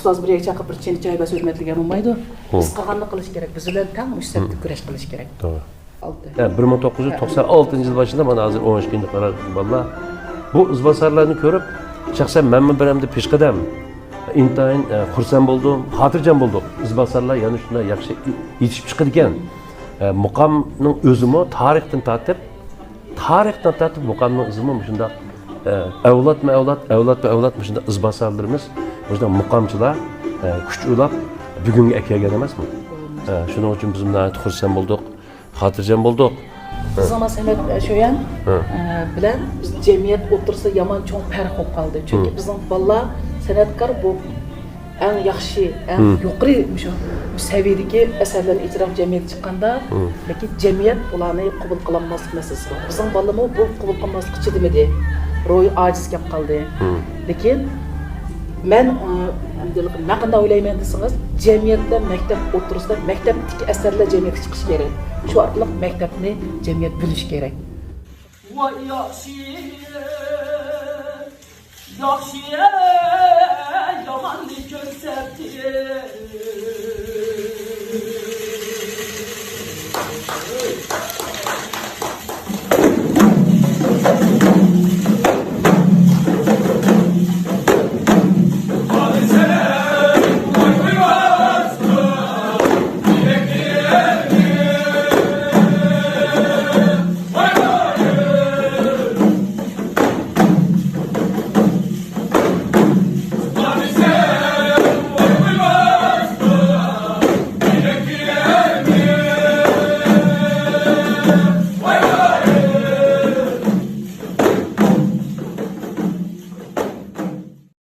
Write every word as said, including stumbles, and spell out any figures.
ئۇستاز بىر يەكچاققا بىر چىنە چاي بەرسە ھۆرمەتلىگەن بولمايدۇ. بىز قالغاننى قىلىش كېرەك. بىز بىلەن تەڭ مۇشۇ سەپتە كۈرەش قىلىش كېرەك. توغرا. ئالتە. يا، بىر مىڭ توققۇز يۈز توقسان ئالتىنچى يىل باشىدا مانا ھازىر ئون ئىككىنچى قارار بالىلار. بۇ ئىزباسارلارنى كۆرۈپ، شەخسەن مەنمۇ بىر ئەمدى پېشقەدەم ئىنتايىن ئە، خۇرسەن بولدۇم، خاتىرجەم بولدۇق. ئىزباسارلار يەنە شۇنداق ياخشى يېتىشىپ چىقىدىكەن. ئە، مۇقامنىڭ ئۆزىمۇ تارىختىن تارتىپ، تارىختىن تارتىپ مۇقامنىڭ ئىزىمۇ مۇشۇنداق ئە، ئەۋلادمۇ ئەۋلاد، ئەۋلادمۇ ئەۋلاد مۇشۇنداق ئىزباسارلىرىمىز، مۇشۇنداق مۇقامچىلار ئە، كۈچ ئۇلاپ بۈگۈنگە ئەكەلگەن ئەمەسمۇ؟ ئە، شۇنىڭ ئۈچۈن بىز ناھايىتى خۇرسەن بولدۇق، خاتىرجەم بولدۇق. بىزنىڭ سەمەت شۆيەن ھە. بىلەن بىز جەمئىيەت ئوتتۇرىسىدا يامان چوڭ پەرق بولۇپ قالدى. چۈنكى بىزنىڭ بالىلار سەنئەتكار بولۇپ ئەڭ ياخشى، ئەڭ يۇقىرى مۇشۇ سەۋىيەدىكى ئەسەرلەرنى ئىجرا قىلىپ جەمئىيەتكە چىققاندا، لېكىن جەمئىيەت ئۇلارنى قوبۇل قىلالماسلىق مەسىلىسى بار. بىزنىڭ بالىلىرىمۇ بۇ قوبۇل قىلماسلىققا چىدىمىدى. روھى ئاجىز كەپ قالدى. لېكىن مەن، ئى، مەن قانداق ئويلايمەن دېسىڭىز، جەمئىيەتتە مەكتەپ ئوتتۇرىسىدا مەكتەپتىكى ئەسەرلەر جەمئىيەتكە چىقىشى كېرەك. شۇ ئارقىلىق مەكتەپنى جەمئىيەت بىلىشى كېرەك. ۋاي ياخشى، ياخشى.